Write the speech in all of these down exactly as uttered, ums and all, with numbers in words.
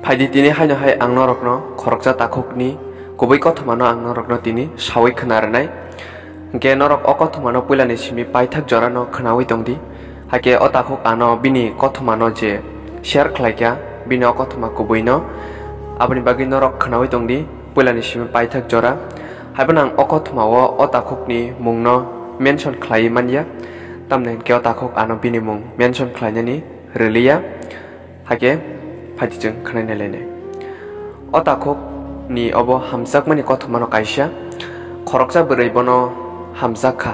Phaidi tini haino hai ang norokno khoroksa takhukni kubui kothomano ang norokno tini sawi khna rwnai. Hwnkhe norok o kothomano puilani simi paithak jorano khnawi tongdi. Hakhe o takhuk ano bini kothomano je share khlaikha, bini o kothoma kubuino, aboni bagwi norok khnawi tongdi puilani simi paithak jora. Haiphano ang o kothomao o takhukni mungno mention khlaiwi manya, tamni hwnkhe o takhuk ano bini mung mention khlainani rwliya. Hakhe phaidi chwng khwnai nai lainai. O takhuk ni obo hamjakmani kothomano kaisa khoroksa bwrwi bono hamjak kha.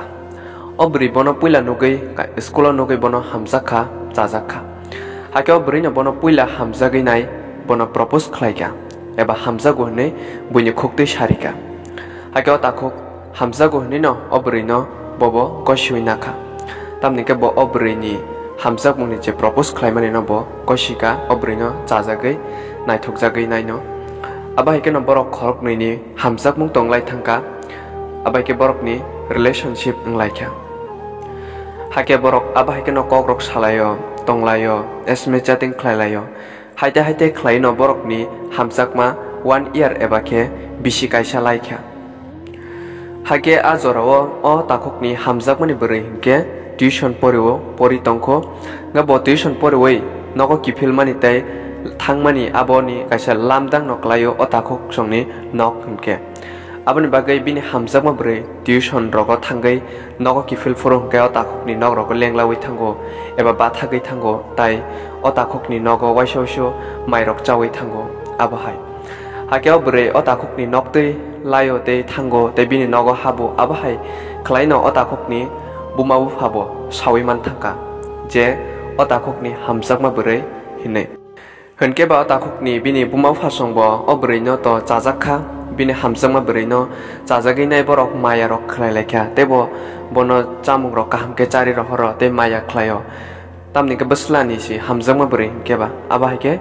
O bwrwi bono puila nugwi ka-, school o nugwi bono hamjak kha, chajak kha. Hakhe o bwrwino bono puila hamjagwi nai, bono propose khlai kha eba hamjago hwnwi buini khuktwi sari kha. Hakhe o takhuk hamjago hwnwino o bwrwino bobo gosiwi nakha. Tamni khe bo o bwrwini hamjakmungni je propose khlaimanino bo gosika, o bwrwino chajagwi naithokjagwi naino. Abo hai kheno borok khoroknwini hamjakmung tonglai thangkha, abo hai khe borokni relationship wnglaikha. Hakhe borok abo hai kheno kokrok salaio, tonglaio, S M S chatting khlailaio. Haite haite khlaino borokni hamjakma one year eba khe bisi kaisa laikha. Hakhe a jorao o takhukni hamjakmani bwrwi hinkhe tuition porio, pori tongkho. Hwnkhe bo tuition poriwi nogo kiphilmani tei thangmani aboni kaisa lamdangno klaio o takhuk songni nok hinkhe. Aboni bagwi bini hamjakma bwrwi tuition rogo thangwi nogo kiphil phuru hwnkhe o takhukni nok rogo lenglawi thango eba bathagwi thango, tai o takhukni nogo waisa waisa mairok chawi thango. Abo hai. Hakhe o bwrwi o takhukni noktwi laio tei thango tei bini nogo habo, abo hai khlaino o takhukni buma bupha bo sawi man thangkha je o takhukni hamjakma bwrwi hinwi. Hwnkhe ba o takhukni bini buma bupha songbo o bwrwino to chajak kha, bini hamjakma bwrwino chajagwi nai borok maya rok khlai lai kha, tei bo bono chamung rok kaham khe chari rohoro tei maya khlaio. Tamni khe bwslani se hamjakma bwrwi hinkhe ba, abo hai khe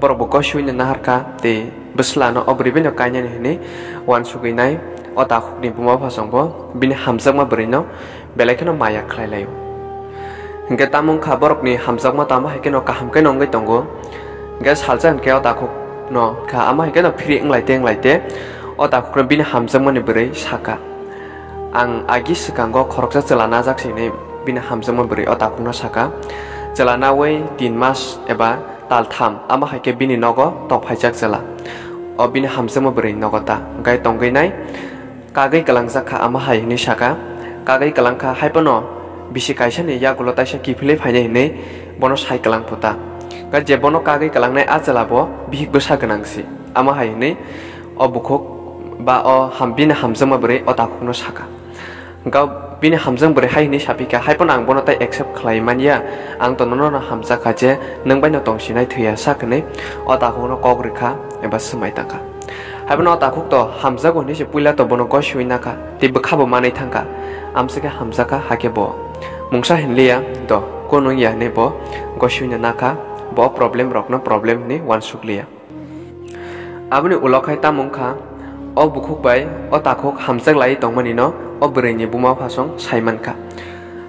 borok bo gosiwino nahar kha tei bwslano o bwrwi bai no kainani hinwi uansugwi nai o takhukni buma bupha songbo bini hamjakma bwrwino belai kheno maya khlai laio. Hinkhe tamo wngkha borokni hamjakma tamo hai kheno kaham kheno wngwi tongo. Hinkhe salsa hinkhe o takhukno kha, amo hai kheno free wnglaite wnglaite o takhukno bini hamjakmani bwrwi sakha, "Ang agi swkango khoroksa chwla najak se," hinwi bini hamjakma bwrwi o takhukno sakha. Chwla naui tin mas eba tal tham, amo hai khe bini nogo tongphaijak chwla. O bini hamjakma bwrwi nogo ta wngkhai tongwi nai. Kagwi kwlangjak kha, amo hai hwnwi sakha, "Kagwi kwlang kha, hai phano bisi kaisani yagulo taisa kiphilwi phainai," hwnwi bono sai kwlang phuta. Ga je bono kagwi kwlangnai a chwla bo bihik bwsa gwnang si, amo hai hwnwi o bukhuk ba o ham-, bini hamjakma bwrwi o takhukno sakha. Ga bini hamjakma bwrwi hai hwnwi saphi kha, "Hai phano ang bono tai accept khlai manya, ang to nono no hamjak kha je nwng bai no tong sinai thwiya," sak hwnwi o takhukno kok rwkha eba swmai tangkha. Haiphano o takhuk to hamjago hinwi se puila to bono gosiwi nakha, tei bwkha bo manwi thangkha. Amswkhe hamjakha, hakhe bo mungsa hinliya do, kunu wngya hinwi bo gosiwino nakha, bo problem rokno problem hinwi uansukliya. Aboni ulo khai tamo wngkha, o bukhuk bai o takhuk hamjak lai tongmani no o bwrwini buma phasong sai mankha.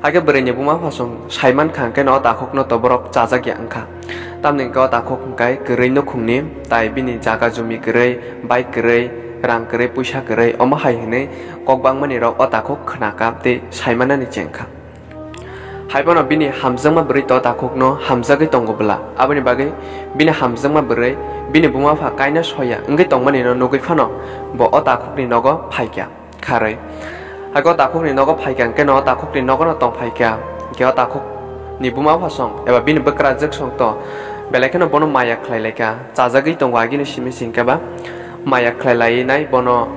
Hakhe bwrwini buma phasong sai mankha, hwnkhe no o takhukno to borok chajak ya wngkha. Tamni hwnkhe o takhuk hwnkhe kwrwi nukhungni, tai bini jaga jumi kwrwi, bike kwrwi, rang kwrwi, puisa kwrwi, omo hai hwnwi kok bangmani rok o takhuk khna kha tei sai manani chengkha. Hai phano bini hamjakma bwrwi to o takhukno hamjagwi tongo bwla, aboni bagwi bini hamjakma bwrwi bini buma pha kaina soya wngwi tongmani no nugwi phano bo o takhukni nogo phaikha. Kharwi. Hakhe o takhukni nogo phaikha, hwnkhe no o takhukni nogo no tong phaikha. Hwnkhe o takhukni buma phasong eba bini bwkrajwk song to belai kheno bono maya khlai laikha. Chajagwi tongo agini simi singkhe ba maya khlai lai nai bono,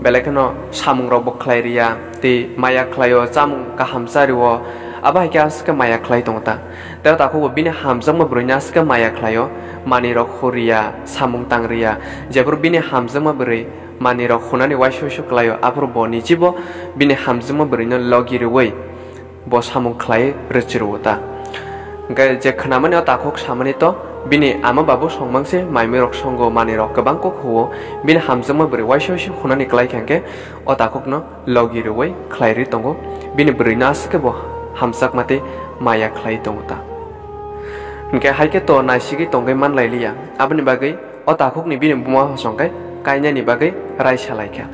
belai kheno samung rok bo khlai riya, tei maya khlaio, chamung kaham chario, abo hai khe aswk khe maya khlai tongo ta. Tei o takhuk bo bini hamjakma bwrwino aswk khe maya khlaio, manwi rok huriya, samung tang riya. Jephuru bini hamjakma bwrwi manwi rok hunani uaisu uaisu khlaio, aphuru bo nichibo bini hamjakma bwrwino logi rwui bo samung khlai rwchirwo ta. Hwnkhe je khnamani o takhuk samani to, bini ama babu songmang se maimui rok songo, manwi rok kwbang kok huo, bini hamjakma bwrwi uaisu uaisu hunani klai kha hwnkhe o takhukno logi rwui khlai rwi tongo, bini bwrwino aswk khe bo hamjakma tei maya khlai tongo ta. Hwnkhe hai khe to naisigwi tongwi man lai liya, aboni bagwi O takhukni bini buma phasong khe kainani bagwi raisa lai kha.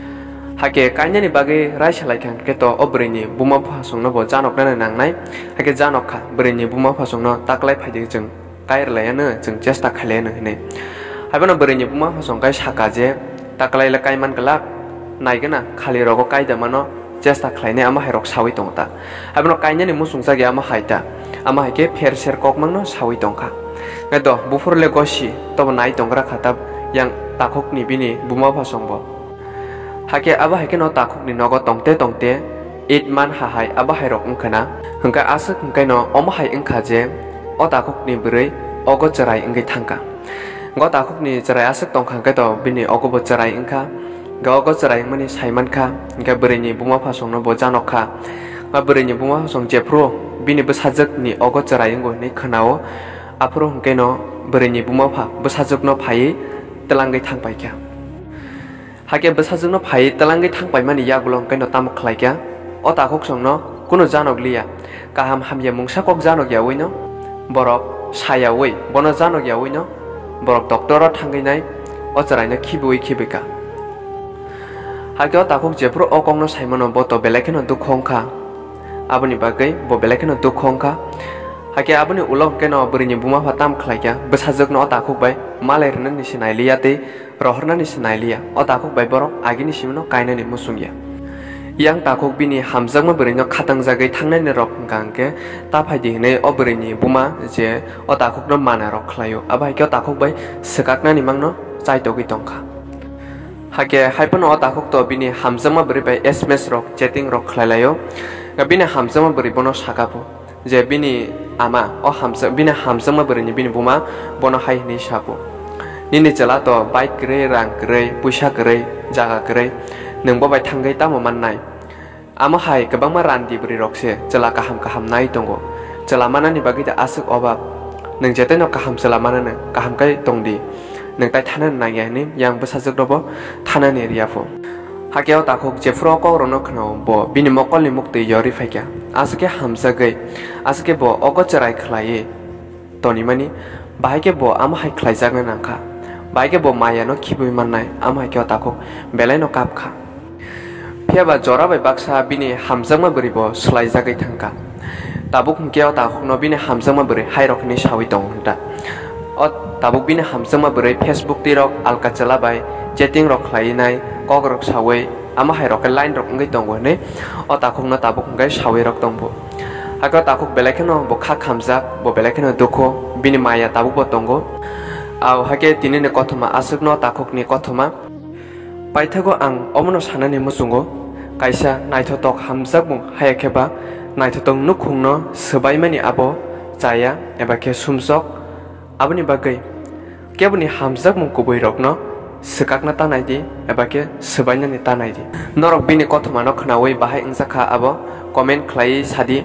Hakhe kainani bagwi raisa lai kha hwnkhe to o bwrwini buma phasongno bo janoknani nangnai. Hakhe janok kha, bwrwini buma phasongno ta klai phaidi chwng kai rwlaiano, chwng chesta khailaiano hinwi. Haiphano bwrwini buma phasong khe saka je, ta klai le kai man glak, naigwna khali rogo kai da mano chesta khlainai, ama hai rok sawi tongo ta. Haiphano kainani muchungchak ya ama hai ta, ama hai khe pher ser kokmangno sawi tongkha. Nai do, buphuru le gosi, tobo nai tonggra kha ta yang takhukni bini buma phasong bo. Hakhe abo hai kheno takhukni nogo tongte tongte eight month ha hai abo hai rok wngkha na. Hwnkhe aswk hwnkhe no omo hai wngkha je o takhukni bwrwi ogo chwrai wngwi thangkha. Go takhukni chwrai aswk tongkha hwnkhe to bini ogo bo chwrai wngkha. Hwnkhe ogo chwrai wngmani sai mankha, hwnkhe bwrwini buma phasongno bo janok kha. Ba bwrwini buma phasong jephru bini bwsajwkni ogo chwrai wngo hwnwi khwnao, aphuru hwnkhe no bwrwini buma pha bwsajwkno phaiwi twlangwi thangpai kha. Hakhe bwsajwkno phaiwi twlangwi thangpaimani yagulo hwnkhe no tamo khlai kha? O takhuk songno kunu janok liya, kaham hamya mungsa kok janok yaui no borok sayaui, bono janok yaui no borok doctor o thangwi nai o chwraino khibiui khibika. Hakhe o takhuk jephru o kokno saimano bo to belai kheno dukhu wngkha, aboni bagwi bo belai kheno dukhu wngkha. Hakhe aboni ulo hwnkhe no bwrwini buma pha tam khlai kha, bwsajwkno o takhuk bai malai rwnani se nailiya tei rohornani se nailiya, o takhuk bai borok agini simino kainani muchungya. Yang takhuk bini hamjakma bwrwino khatangjagwi thangnani rok hwnkha hwnkhe ta phaidi hwnwi o bwrwini buma je o takhukno mana rok khlaio, abo hai khe o takhuk bai swkaknani mangno chaitogwi tongkha. Hakhe haiphano o takhuk to bini hamjakma bwrwi bai S M S rok chatting rok khlai laio. Bini hamjakma bwrwi bono saka pho je bini ama o hamjak-, bini hamjakma bwrwini bini buma bono hai hwnwi sa pho, "Nini chwla to bike kwrwi, rang kwrwi, puisa kwrwi, jaga kwrwi, nwng bo bai thangwi tamo mannai?" Amo hai kwbangma randi bwrwi rok se chwla kaham kaham nai tongo. Chwla manani bagwi da aswk obab. Nwng jetai no kaham chwla mananw, kaham khe tong di. Nwng tai thanani nangya hwnwi yang bwsajwk no bo thanani riya pho. Hakhe o takhuk jephru o kok rokno khwnao bo bini mokolni muktwi yorwi phaikha. Aswk khe hamjagwi, aswk khe bo ogo chwrai khlaiwi tonimani, bahai khe bo amo hai khlaijakna nangkha. Bahai khe bo maya no khibui mannai, amo hai khe o takhuk belai no kap kha. Phiya ba jora bai baksa bini hamjakma bwrwi bo swlaijagwi thangkha. Tabuk hwnkhe o takhukno bini hamjakma bwrwi hai rok hwnwi saui tongo hwnta. O tabuk bini hamjakma bwrwi Facebook twi rok alka chwla bai chatting rok khlaiwi nai, kok rok saui, amo hai rok khe line rok wngwi tongo hwnwi o takhukno tabuk hwnkhe saui rok tongbo. Hakhe o takhuk belai kheno bo kha khamjak, bo belai kheno dukhu, bini maya tabuk bo tongo. Au hakhe tini ni kothoma aswkno takhukni kothoma. Paithago ang omono sanani muchungo, kaisa naithotok hamjakmung haya khe ba naithotok nukhungno swbaimani abo chaya eba khe sumsok. Aboni bagwi keboni hamjakmung kubuirokno swkakna ta nai di eba khe swbainani ta nai di. Norok bini kothomano khwnaui bahai wngjakha abo comment khlaiwi sa di,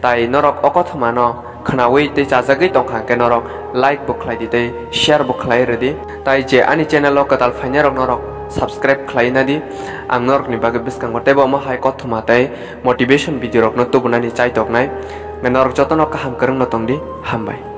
tai norok o kothomano khwnaui tei chajagwi tongkha hwnkhe norok like bo khlai di tei share bo khlai rw di. Tai je ani channel o kwtal phainai rok norok subscribe khlai na di. Ang norokni bagwi bwskango teibo omo hai kothoma tei motivation video rokno tubunani chaitoknai. Norok jotono kaham kwrwngno tong di. Hambai.